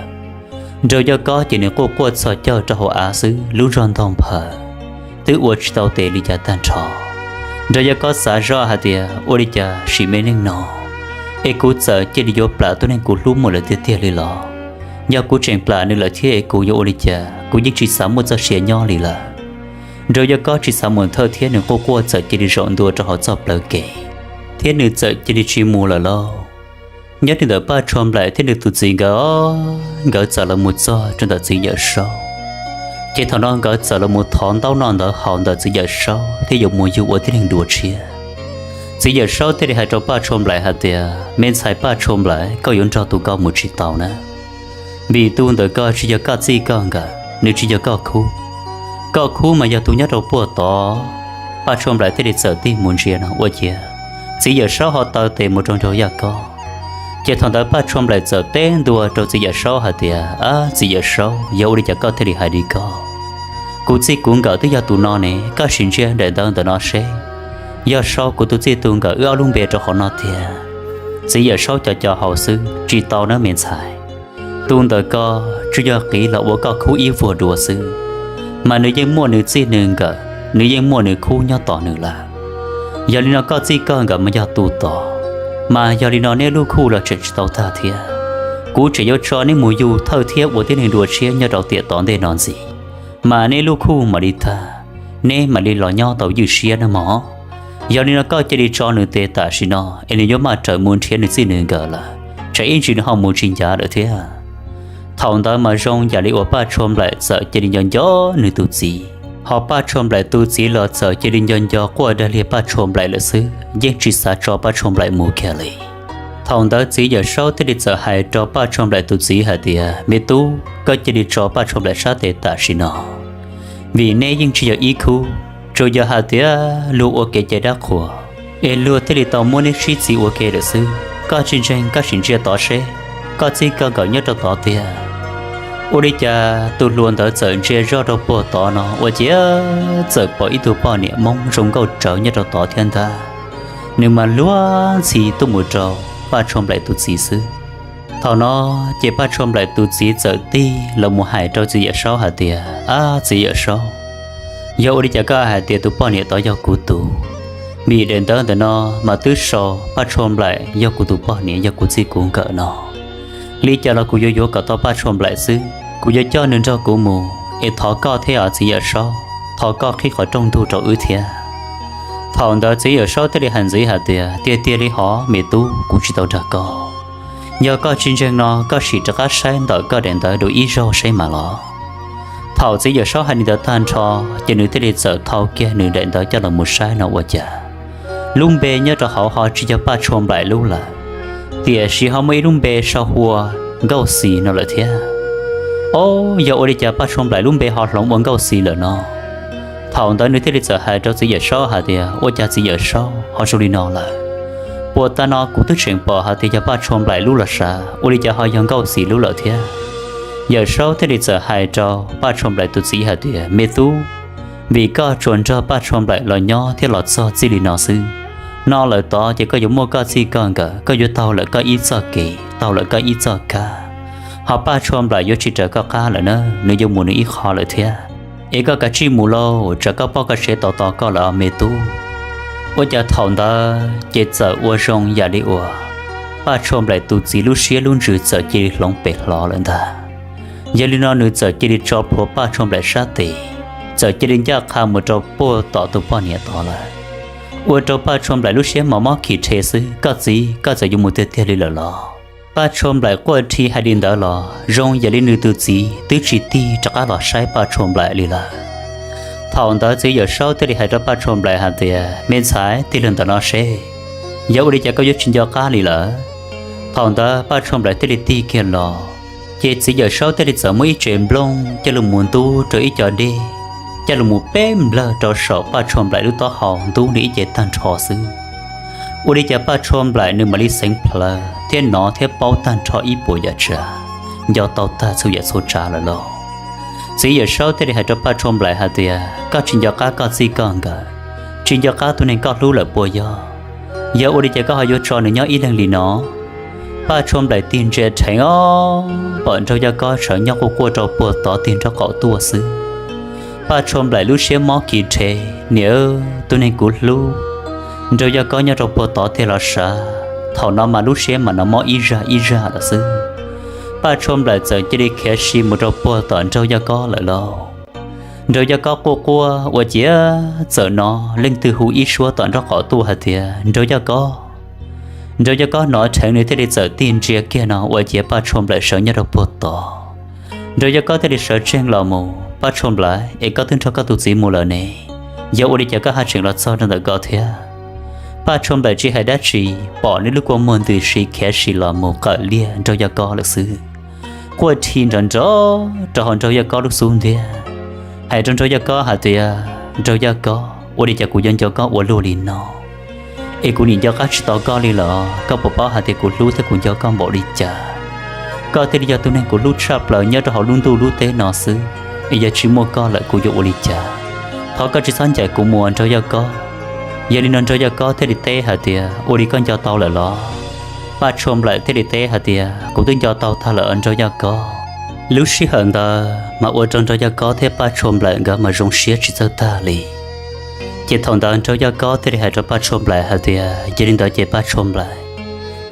Nraug Yaj Kob ces nws quaj quaj txhos caug rau hauv av xwb, lub zog ntog nphaws, twb ua tsis tau tes li cas tag nrho. Nraug Yaj Kob xav zoj hais tias ua li cas sim me neej no es kuv txawm cia li yuav plam tus neeg kuv hlub muaj lawm tiag tiag li los? Yog kuv tseem plam nws lawm thiab es kuv yuav ua li cas? Kuv yeej tsis xav muaj txoj sia nyob li lawm. Nraug Yaj Kob tsis xav mus thawj thiab nws quaj quaj txawm cia li zaum ntua rau hauv txoj plawv kev, thiab nws txawm cia li tsis mus lawm lauj. Nyob li ntawm Paj Tshuaj Nplaim thiab nws tus txiv nkawd, nkawd txawm los mus txog rau ntawm txiv Yawm Saub. Ces thaum no nkawd txawm los mus thov ntaub noj ntawv haus ntawm txiv Yawm Saub thiab yuav mus yug ua tib neeg dua tshiab. Txiv Yawm Saub thiaj li hais rau Paj Tshuaj Nplaim hais tias, me ntxhais Paj Tshuaj Nplaim, koj yuav nrog tus ko mus tsis tau na, vim tus ntawm ko tsis yog koj txij koj nkawm, nws tsis yog koj khub. Koj khub mas yog tus nyob rau puag tod. Paj Tshuaj Nplaim thiaj li txawm tig mus ntsia no ua ciav txiv Yawm Saub ho taw tes mus rau Nraug Yaj Kob. Ces thaum ntawd Paj Tshuaj Nplaim txawm teb ntua rau txiv Yawm Saub hais tias, ab txiv Yawm Saub, yog ua li cas koj thiaj li hais li ko? Kuv txij kuv nkawm twb yog tus no ne, koj sim ntsia daim ntawv ntawm no seb, yog sau kuv tus txij tus nkawm wb ob lub npe rau qhov no tiag. Txiv Yawm Saub co co hau xwb, tsis tau nawb me ntxhais. Tus ntawm ko tsuas yog qiv los ua koj khub ib vuag dua xwb, mas nws yeej muaj nws txij nws nkawm, nws yeej muaj nws khub nyob tos nws lawm. Yog li no koj txij koj nkawm mas yog tus tod, mas yog li no neb lub khuj los tseem tsis tau tag thiab. Kuv tseem yuav tso neb mus yug thawj thiab ua tib neeg dua tshiab nyob rau tiam tom ntej no ntxiv, mas neb lub khuj mam li tag, neb mam li los nyob tau ywj siab nawb mog. Yog li no koj cia li tso nws tes tam sim no es nws yuav maj raws mus nrhiav nws txij nws nkawm lawm, tsam ib ntsis nws ho mus tsis ncav lawm thiab. Thaum ntawd mas zoo yam li uas Paj Tshuaj Nplaim txawm cia li nco nco nws tus txiv, Ho Paj Tshuaj Nplaim tus txiv los txawm cia li nco nco quaj dag liag Paj Tshuaj Nplaim lawm xwb, yeej tsis xav tso Paj Tshuaj Nplaim mus kiag li. Thaum ntawd txiv Yawm Saub thiaj li txawm hais rau Paj Tshuaj Nplaim tus txiv hais tias, Me tub, koj cia li tso Paj Tshuaj Nplaim sab tes tam sim no, vim neb yeej tsis yog ib khub. Tsuas yog hais tias luag ua kev cai dab qhuas es luag thiaj li tau muab neb sib txiv ua ke lawm xwb. Koj tsis ntseeg koj sim ntsia tod seb, koj txij koj nkawm nyob rau tod tiag. Ua li cas tus hluas ntawd txawm ntsia zoj rau puag tod no ua ciav txawm pom ib tug poj niam Hmoob zoo nkauj rawv nyob rau tod thiab ntag. Nws mas luag ntxhi tuaj mus rau Paj Tshuaj Nplaim tus txiv xwb. Thaum no ces Paj Tshuaj Nplaim tus txiv txawm tig los mus hais rau txiv Yawm Saub hais tias, Ab txiv Yawm Saub, yog ua li cas koj hais tias tus poj niam tod yog kuv tus? Vim daim ntawv ntawm no mas twb sau Paj Tshuaj Nplaim yog kuv tus poj niam, yog kuv txij kuv nkawm no. Li cas los kuv yuav yuav kom tau Paj Tshuaj Nplaim xwb, kuv yuav coj nws nrog kuv mus es thov koj thiab os txiv Yawm Saub, thov koj qhib qhov rooj ntug rau wb thiab. Thaum ntawd txiv Yawm Saub thiaj li hais ntxiv hais tias, Tiag tiag li hov me tub, kuv tsis tau dag koj. Yog koj tsis ntseeg no koj sim rov qab saib ntawm koj daim ntawv dua ib zaug seb mam los. Thaum txiv Yawm Saub hais li ntawd tag nrho, ces nws thiaj li txawm thau kiag nws daim ntawv coj los mus saib no ua cas lub npe nyob rau hauv ho tsis yog Paj Tshuaj Nplaim lub lawm, tiam sis ho muaj ib lub npe sau hu ua Nkauj Xis no lawm thiab. Ob, yog ua li cas Paj Tshuaj Nplaim lub npe ho hloov ua Nkauj Xis lawm no? Thaum ntawd nws thiaj li txawm hais rau txiv Yawm Saub hais tias, Ua cas txiv Yawm Saub, ho zoo li no lawm? Puag ta no kuv twb tseem pom hais tias yog Paj Tshuaj Nplaim lub los sav, ua li cas ho yog Nkauj Xis lub lawm thiab? Yawm Saub thiaj li txawm hais rau Paj Tshuaj Nplaim tus txiv hais tias, Me tub, vim koj tsuas nrog Paj Tshuaj Nplaim los nyob thiab los txog txij li no xwb, no lawm tod ces koj yuav muaj koj txij koj nkawm, koj yuav taug lawm koj ib txoj kev, taug lawm koj ib txoj kab, ho Paj Tshuaj Nplaim yuav tsis raws koj qab lawm na, nws yuav mus nws ib qho lawm thiab. Es koj kav tsij mus lauj, tsam koj poj koj sev tos tos koj lawm me tub. Ua cas thaum ntawd ces txawm ua zoo yam li uas Paj Tshuaj Nplaim tus txiv lub siab lub ntsws txawm cia li hloov pem hlo lawm ntag. Yog li no nws txawm cia li tso plhuav Paj Tshuaj Nplaim sab tes, txawm cia li ncaj qha mus rau puag tom tus poj niam tod lawm. Ua rau Paj Tshuaj Nplaim lub siab mos mob khim rhe xwb, Koj txiv, koj txawm yuav mus tiag tiag li lawm los? Paj Tshuaj Nplaim quaj rhi hais li ntawd los zoo yam li nws tus txiv twb tsis tig rov qab los saib Paj Tshuaj Nplaim li lawm. Thaum ntawd txiv Yawm Saub thiaj li hais rau Paj Tshuaj Nplaim hais tias, Me ntxhais, tig los ntawm no seb, yog ua li cas koj yuav tsis nco qab li lawm? Thaum ntawd Paj Tshuaj Nplaim thiaj li tig kiag los, ces txiv Yawm Saub thiaj li txawm muab ib tsev nplooj coj los mus ntub rau ib co dej, coj los mus peb nplawg rau saum Paj Tshuaj Nplaim lub taub hau ntub nws ib ce tag nrho xwb. Ua li cas Paj Tshuaj Nplaim nws mam li xeev plawv thiab hnov thiab paub tag nrho ib puas yam tsav, nco tau tag txhua yam txhua tsav lawm lauj. Txiv Yawm Saub thiaj li hais rau Paj Tshuaj Nplaim hais tias, Koj tsis nco qab koj txij koj nkawm, tsis nco qab tus neeg koj hlub lawm puas yog? Yog ua li cas koj ho yuav tso nws nyob ib leeg li no? Paj Tshuaj Nplaim tig ntsia dheev os, pom Nraug Yaj Kob sawv nyob quaj quaj rau puag tod tig nraub qaum tuaj xwb. Paj Tshuaj Nplaim lub siab mob khim rhe, Niam, tus neeg kuv hlub, Nraug Yaj Kob nyob rau puag tod tig los sav. Thaum no mas lub siab mas hnov mob ib zaj ib zaj lawm xwb. Paj Tshuaj Nplaim txawm cia li khiav si mus rau puag tom Nraug Yaj Kob lawm lauj. Nraug Yaj Kob quaj quaj ua ciav txawm hnov leej twg hu ib suab tom nraub qaum tuaj hais tias, Nraug Yaj Kob. Nraug Yaj Kob hnov dheev nws thiaj li txawm tig ntsia kiag no ua ciav Paj Tshuaj Nplaim sawv nyob rau puag tod. Nraug Yaj Kob thiaj li sawv tsees los mus, Paj Tshuaj Nplaim, es koj twb nrog koj tus txiv mus lawm ne, yog ua li cas koj ho tseem los txog rau ntawm ko thiab? Paj Tshuaj Nplaim tsis hais dab tsi, pom nws lub kua muag ntws si khiav si los mus qawm liag Nraug Yaj Kob lawm xwb. Quaj rhi nrov nrov rau hauv Nraug Yaj Kob lub xub ntiag, hais rau Nraug Yaj Kob hais tias, Nraug Yaj Kob, ua li cas kuv yuav nco koj ua luaj li no, es kuv nim nco qab tsis tau koj li lawm. Koj puas paub hais tias kuv hlub thiab kuv nco koj npaum li cas? Koj thiaj li yog tus neeg kuv hlub tshaj plaws nyob rau hauv lub ntuj lub teb no xwb, es yog tsis muaj koj lawm kuv yuav ua li cas? Thov koj tsis txhob ncaim kuv mus Nraug Yaj Kob. Yog li no Nraug Yaj Kob thiaj li teb hais tias, ua li koj nco tau lawm los? Paj Tshuaj Nplaim thiaj li teb hais tias, kuv twb nco tau tag lawm Nraug Yaj Kob. Lub sij hawm ntawd mas ua rau Nraug Yaj Kob thiab Paj Tshuaj Nplaim nkawd mas zoo siab tsis txawj tag li. Ces thaum ntawd Nraug Yaj Kob thiaj li hais rau Paj Tshuaj Nplaim hais tias, yog li ntawd ces Paj Tshuaj Nplaim,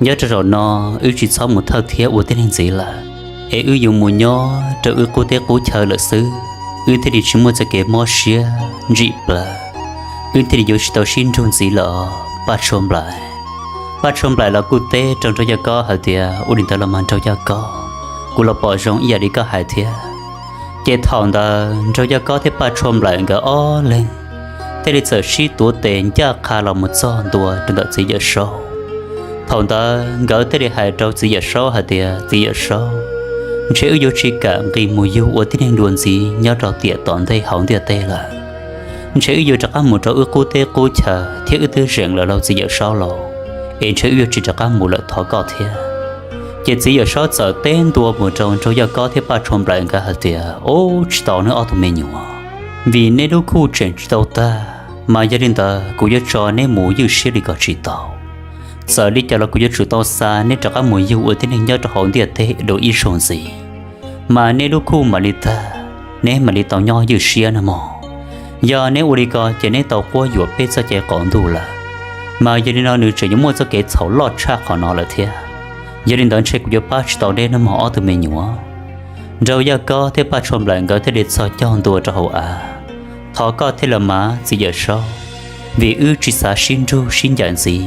nyob rau zaum no wb tsis txhob mus thawj thiab ua tib neeg ntxiv lawm, es wb yuav mus nyob rau wb qub teb qub chaw lawm xwb, wb thiaj li tsis muaj txoj kev mob siab ntsim plaws, wb thiaj li yuav tsis tau sib nrug ntxiv lawm Paj Tshuaj Nplaim. Paj Tshuaj Nplaim los kuj teb rau Nraug Yaj Kob hais tias, ua li ntawd los mas Nraug Yaj Kob, kuv los pom zoo ib yam li koj hais thiab. Ces thaum ntawd Nraug Yaj Kob thiab Paj Tshuaj Nplawm nkawd ob leeg thiaj li txawm sib tuav tes ncaj qha los mus txog ntua rau ntawm txiv Yawm Saub. Thaum ntawd nkawd thiaj li hais rau txiv Yawm Saub hais tias, Txiv Yawm Saub, ntshe wb yuav tsis kam nqis mus yug ua tib neeg dua ntxiv nyob rau tiam tom ntej hauv ntiaj teb lawm. Ntshe wb yuav rov qab mus rau wb qub teb qub chaw thiab wb twb zeem lawm lauj txiv Yawm Saub lauj, es ntshe wb yuav tsis rov qab mus lawm, thov koj thiab. Ces txiv Yawm Saub txawm teb ntua mus rau Nraug Yaj Kob thiab Paj Tshuaj Nplawm nkawd hais tias, Ub, tsis tau nawb ob tug me nyuam, vim neb lub khuj tseem tsis tau tag, mas yog li ntawd kuv yuav tso neb mus ywj siab li kom tsis tau. Txawm li cas los kuv yuav tsum tau xa neb rov qab mus yug ua tib neeg nyob rau hauv ntiaj teb dua ib zaug ntxiv, mas neb lub khuj mam li tag, neb mam li tau nyob ywj siab nawb mog. Yog neb ua li ko ces neb tau quab yuam peb txoj cai qaum ntuj lawm, mas yog li no nws tseem yuav muaj txoj kev txhaum loj tshaj qhov no lawm thiab. Yog li ntawd ntshe kuv yuav pab tsis tau neb nawb mog ob tug me nyuam. Nraug Yaj Kob thiab Paj Tshuaj Nplawm nkawd thiaj li txhos caug ntua rau hauv av. Thov koj thiaj los mas txiv Yawm Saub, vim wb tsis xav sib nrug sib ncaim ntxiv,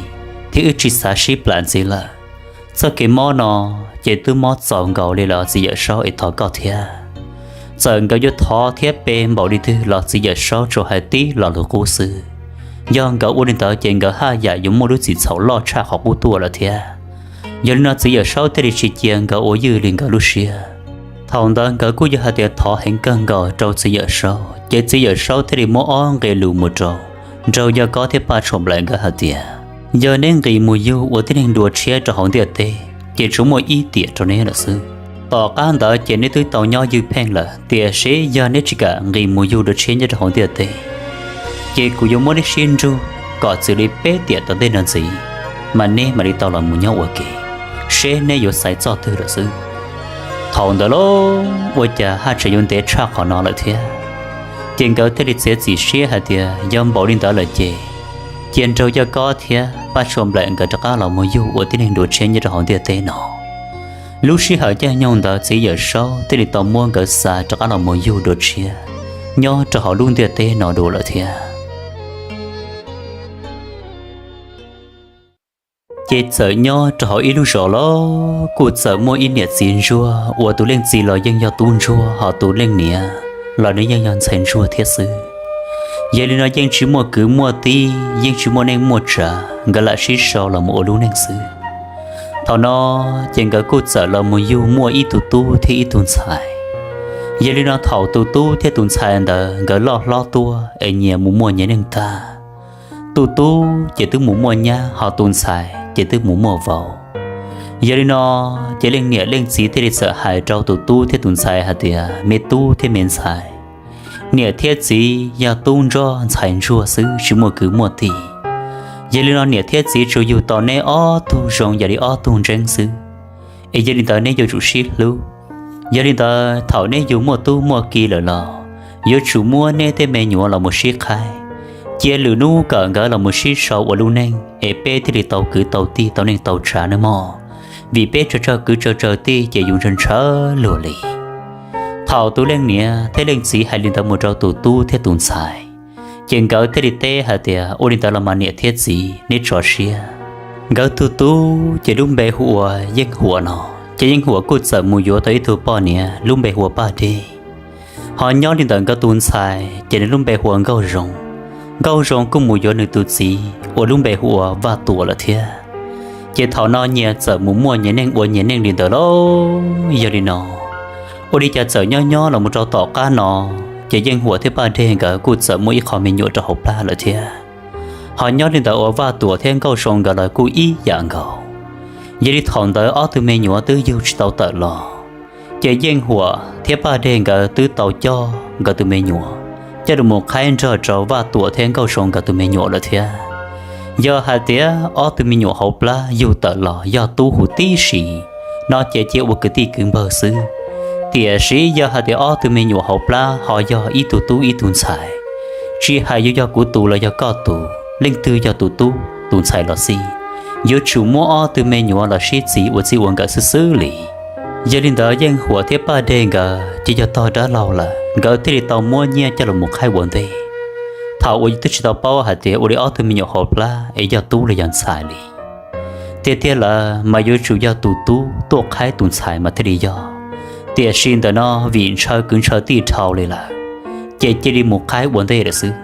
thiab wb tsis xav sib plam ntxiv lawm. Txoj kev mob no ces twb mob txaus nkaus li los txiv Yawm Saub, es thov koj thiab. Txawm nkawd yuav thov thiab pe npaum li twg los txiv Yawm Saub tsuas hais tib lo lus qub xwb. Yog nkawd ua li ntawd ces nkawd haj yam yuav muaj lub txim txhaum loj tshaj qhov qub tuaj lawm thiab. Yog li no txiv Yawm Saub thiaj li tsis cia nkawd ua ywj li nkawd lub siab. Thaum ntawd nkawd kuj yog hais tias thov heev kawg nkaus rau txiv Yawm Saub, ces txiv Yawm Saub thiaj li muab ob nqe lus mus rau Nraug Yaj Kob thiab Paj Tshuaj Nplawm nkawd hais tias, Yog neb nqis mus yug ua tib neeg dua tshiab rau hauv ntiaj teb, ces tsuas muaj ib tiam rau neb lawm xwb. Tom qab ntawd ces neb twb tau nyob ywj pheej lawm, tiam sis yog neb tsis kam nqis mus yug dua tshiab nyob rau hauv ntiaj teb, ces kuv yuav muab neb sib nrug kom txwm li peb tiam tom ntej no ntxiv, mas neb mam li tau los mus nyob ua ke, seb neb yuav xaiv txoj twg lawm xwb. Thaum ntawd lauj, ua cas haj tseem yuav ntev tshaj qhov no lawm thiab. Ces nkawd thiaj li txiav txim siab hais tias yog npaum li ntawd lawm ces cia Nraug Yaj Kob thiab Paj Tshuaj Nplawm nkawd rov qab los mus yug ua tib neeg dua tshiab nyob rau hauv ntiaj teb no. Lub sij hawm caij nyoog ntawd txiv Yawm Saub thiaj li tau muab nkawd xa rov qab los mus yug dua tshiab nyob rau hauv lub ntiaj teb no dua lawm thiab. Ces txawm nyob rau hauv ib lub zos los kuj txawm muaj ib niam txiv ntsuag uas tus leej txiv los yeej yog tub ntsuag, ho tus leej niam los nws yeej yog ntxhais ntsuag thiab xwb. Yog li no yeej tsis muaj kwv muaj tij, yeej tsis muaj neej muaj tsav, nkawd lam sib sau los mus ua lub neej xwb. Thaum no ces nkawd kuj txawm los mus yug muaj ib tug tub thiab ib tug ntxhais. Yog li no thaum tus tub thiab tus ntxhais ntawd nkawd loj hlob tuaj es nyias mus muaj nyias neej tag, tus tub ces twb mus muaj nyab, ho tus ntxhais ces twb mus muaj vauv. Yog li no ces leej niam leej txiv thiaj li txawm hais rau tus tub thiab tus ntxhais hais tias, Me tub thiab me ntxhais, niam thiab txiv yog tub ntsuag ntxhais ntsuag xwb, tsis muaj kwv muaj tij. Yog li no niam thiab txiv tsuas yug tau neb ob tug zoo yam li ob tug ntseeb xwb, es yog li ntawd neb yuav tsum sib hlub. Yog li ntawd thaum neb yug muaj tub muaj ki lawm los yuav tsum muab neb tej me nyuam los mus sib qhaib, cia lwm hnub kom nkawd los mus sib sau ua lub neej es peb thiaj li tau kwv tau tij tau neej tau tsav nawb mog, vim peb tsawg tsawg kwv tsawg tsawg tij ces yus ntshaw ntshaw luag li. Thaum tus leej niam thiab leej txiv hais li ntawd mus rau tus tub thiab tus ntxhais, ces nkawd thiaj li teb hais tias, Ua li ntawd los mas niam thiab txiv neb tso siab. Nkawd tus tub ces lub npe hu ua Yeej Huam no, ces Yeej Huam kuj txawm mus yuav tau ib tug poj niam lub npe hu ua Paj Dej. Ho nyob li ntawm nkawd tus ntxhais ces nws lub npe hu ua Nkauj Zoo. Nkauj Zoo kuj mus yuav nws tus txiv uas lub npe hu ua Vaj Tuam lawm thiab. Ces thaum no nyias txawm mus muaj nyias neej ua nyias neej li ntawd lauj. Yog li no, ua li cas txawm nyob nyob los mus rau tom qab no, ces Yeej Huam thiab Paj Dej nkawd kuj txawm muaj ib qho me nyuam rau hauv plab lawm thiab. Ho nyob li ntawd uas Vaj Tuam thiab Nkauj Zoo nkawd los kuj ib yam nkaus. Yog li thaum ntawd ob tug me nyuam twb yug tsis tau tawm los, ces Yeej Huam thiab Paj Dej nkawd twb tau coj nkawd tus me nyuam coj los mus qhaib nrog rau Vaj Tuam thiab Nkauj Zoo nkawd tus me nyuam lawm thiab. Yog hais tias ob tug me nyuam hauv plab yug tawm los yog tub huv tib si no ces cia ua kwv tij kwv npawg xwb. Tiam sis yog hais tias ob tug me nyuam hauv plab ho yog ib tug tub ib tug ntxhais, tsis hais yuav yog kuv tus los yog koj tus, leej twg yog tus tub tus ntxhais los xij, yuav tsum muab ob tug me nyuam los sib txis ua txij ua nkawm xwb xwb li. Yog li ntawd Yeej Huam thiab Paj Dej nkawd ces yog tog dab laug lawm, nkawd thiaj li tau muab nyiaj coj los mus qhaib ua ntej. Thaum uas twb tsis tau paub hais tias ua li ob tug me nyuam hauv plab es yog tub los yog ntxhais li. Tiag tiag lawm mas yuav tsum yog tus tub tuaj qhaib tus ntxhais mas thiaj li yog. Tiam sis ntawm no vim ntshaw kwv ntshaw tij dhau li lawm, ces cia li mus qhaib ua ntej lawm xwb.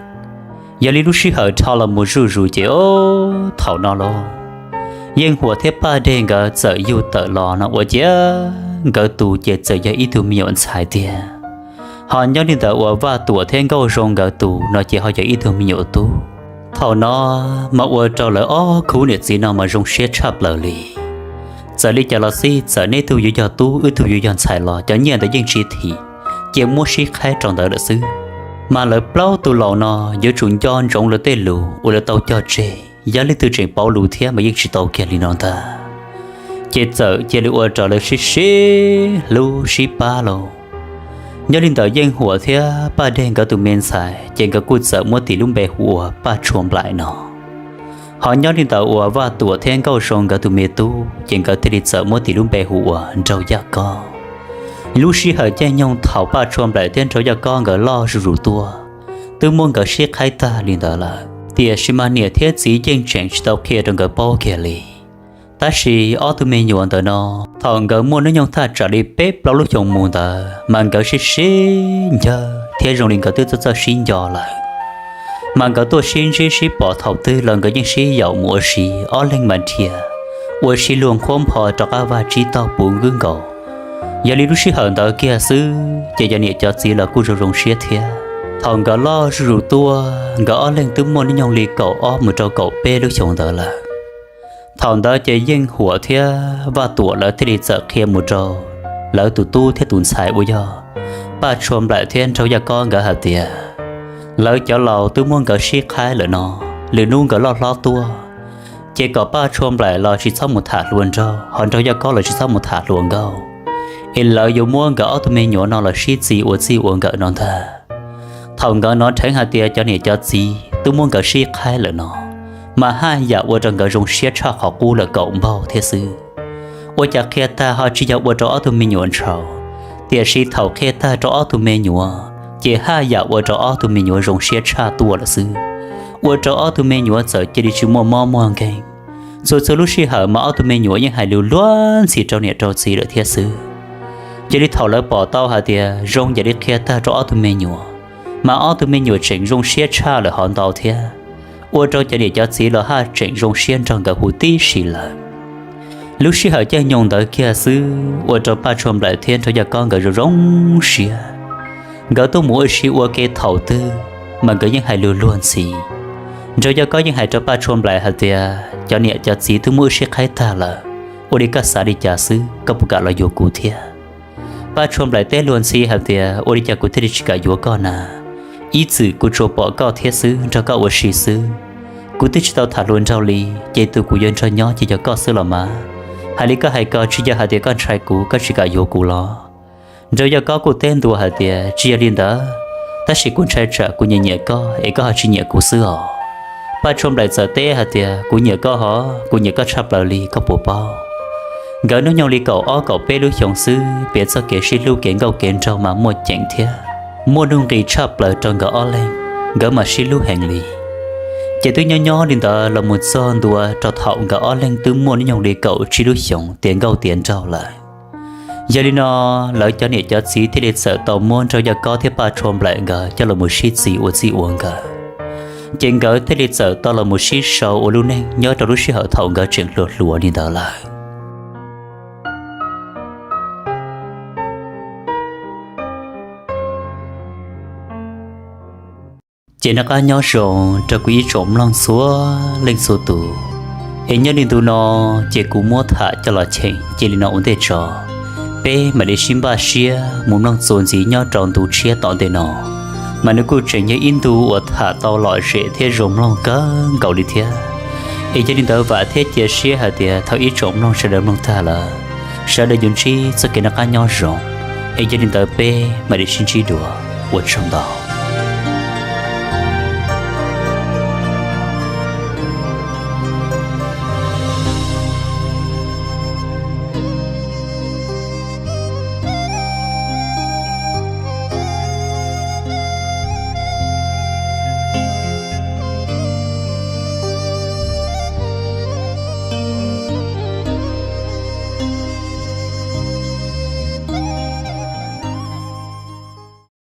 Yog li lub sij hawm dhau los mus zuj zus ces o, thaum no lauj, Yeej Huam thiab Paj Dej nkawd txawm yug tawm los no ua ciav nkawd tus ces txawm yog ib tug me nyuam ntxhais tiag. Ho nyob li ntawm uas Vaj Tuam thiab Nkauj Zoo nkawd tus no ces ho yog ib tug me nyuam tub. Thaum no mas ua rau lawv ob khub niam txiv no mas zoo siab tshaj plaws li. Txawm li cas los xij, txawm neb tug yuav yog tub, wb tug yuav yog ntxhais los cov nyiaj ntawd yeej tsis thim, cia muab sib qhaib rau ntawd lawm xwb. Mas lawv plaub tug laus no yuav tsum nco ntsoov lawv tej lus uas lawv tau cog tseg, yog leej twg tseem pauv lus thiab mas yeej tsis tau kiag li no ntag. Ces txawm cia li ua rau lawv sib sib hlub sib pab lauj. Nyob li ntawm Yeej Huam thiab Paj Dej nkawd tus me ntxhais ces nkawd kuj txawm muab tis lub npe hu ua Paj Tshuas Nplaim no. Ho nyob li ntawm uas Vaj Tuam thiab Nkauj Zoo nkawd tus me tub ces nkawd thiaj li txawm muab tis lub npe hu ua Nraug Yaj Kob. Lub sij hawm caij nyoog thaum Paj Tshuas Nplaim thiab Nraug Yaj Kob nkawd loj zuj zus tuaj, twb muab nkawd sib qhaib tag li ntawd lawm, tiam sis mas niam thiab txiv yeej tseem tsis tau qhia rau nkawd paub kiag li. Tab sis ob tug me nyuam ntawm no, thaum nkawd muaj hnub nyoog thaj tsam li peb plaub lub xyoo mus ntawd mas nkawd sib sib ncawg thiab zoo li nkawd twb txawj txawj sib nco lawm. Mas nkawd tuaj sib ntsib sib pom thaum twg los nkawd yeej sib yaum mus ua si, ob leeg mas dhia ua si luag nqhuab npho rov qab vaj tsib taug puv nkwb nkaus. Yog li lub sij hawm ntawd kiag xwb ces cov niam cov txiv los kuj zoo zoo siab thiab. Thaum nkawd loj zuj zus tuaj, nkawd ob leeg twb muaj hnub nyoog li kaum ob mus rau kaum peb lub xyoo ntawd lawm. Thaum ntawd ces Yeej Huam thiab Vaj Tuam lawv thiaj li txawm qhia mus rau lawv tus tub thiab tus ntxhais uas yog Paj Tshuas Nplaim thiab Nraug Yaj Kob nkawd hais tias, lawv cov laus twb muab nkawd sib qhaib lawm no, lwm hnub nkawd loj hlob tuaj, ces kom Paj Tshuas Nplaim los tsis txhob mus tham hluas nraug, ho Nraug Yaj Kob los tsis txhob mus tham hluas nkauj, es lawv yuav muab nkawd ob tug me nyuam no los sib txis ua txij ua nkawm no ntag. Thaum nkawd hnov dheev hais tias cov niam cov txiv twb muab nkawd sib qhaib lawm no, mas haj yam ua rau nkawd zoo siab tshaj qhov qub lawm kaum npaug thiab xwb. Ua cas qhia tag ho tsis yog ua rau ob tug me nyuam ntshau, tiam sis thaum qhia tag rau ob tug me nyuam, ces haj yam ua rau ob tug me nyuam zoo siab tshaj tuaj lawm xwb. Ua rau ob tug me nyuam txawm cia li tsis muaj mob muaj nkeeg. Txhua txhua lub sij hawm mas ob tug me nyuam yeej hais lus luag ntxhi rau niam rau txiv lawm thiab xwb. Cia li thaum lawv pom tau hais tias zoo yam li qhia tag rau ob tug me nyuam, mas ob tug me nyuam tseem zoo siab tshaj lawm hov ntau thiab, ua rau cov niam cov txiv los haj tseem zoo siab nrog nkawd hu tib si lawm. Lub sij hawm caij nyoog ntawd kiag xwb ua rau Paj Tshuas Nplaim thiab Nraug Yaj Kob nkawd zoo zoo siab. Nkawd tuaj mus ua si ua ke thaum twg mas nkawd yeej hais lus luag ntxhi. Nraug Yaj Kob yeej hais rau Paj Tshuas Nplaim hais tias, cov niam cov txiv twb muab wb sib qhaib tag lawm, ua li koj xav li cas xwb, koj puas kam los yuav kuv thiab? Paj Tshuas Nplaim teb luag ntxhi hais tias, ua li cas kuv thiaj li tsis kam yuav koj na? Ib txwm kuv tsuas pom koj thiab xwb, nrog koj ua si xwb. Kuv twb tsis tau tham hluas nraug li, ces tus kuv yuav nrog nyob ces yog koj xwb los mas. Hais li koj hais ko tsis yog hais tias koj ntshai kuv koj tsis kam yuav kuv los? Nraug Yaj Kob kuj teb ntua hais tias, tsis yog li ntawd, tab sis kuv ntshai tsam kuv nyiam nyiam koj es koj ho tsis nyiam kuv xwb os. Paj Tshuas Nplaim txawm teb hais tias, kuv nyiam koj hov, kuv nyiam koj tshaj plaws li, koj puas paub? Nkawd hnub nyoog li kaum ob kaum peb lub xyoo xwb, piav txoj kev sib hlub kev nkauj kev nraug mas muaj ceem thiab muaj nuj nqis tshaj plaws rau nkawd ob leeg, nkawd mas sib hlub heev li. Ces twb nyob nyob li ntawd los mus txog ntua rau thaum nkawd ob leeg twb muaj hnub nyoog li kaum tsib lub xyoos tiav nkauj tiav nraug lawm. Yog li no, lawv cov niam cov txiv thiaj li txawm tau muab Nraug Yaj Kob thiab Paj Tshuas Nplaim nkawd coj los mus sib txis ua txij ua nkawm. Ces nkawd thiaj li txawm tau los mus sib sau ua lub neej nyob rau lub sij hawm thaum nkawd tseem hluas hluas li ntawd lawm. Ces noj qab nyob zoo rau kuv ib tsoom mloog txhua leej txhua tus. Es nyob li ntu no, ces kuv muab tham coj los cheem cia li no ua ntej tso. Peb mam li sib npaj siab mus mloog txuas ntxiv nyob rau ntu tshiab tom ntej no, mas nws kuj tseem yog ib ntu uas tham tau lom zem thiab zoo mloog kawg nkaus li thiab. Es yog li ntawd vam thiab cia siab hais tias thaum ib tsoom mloog sawv daws mloog tag lawm, sawv daws yuav ntsib txoj kev noj qab nyob zoo. Es yog li ntawd peb mam li sib ntsib dua, ua tsaug ntau.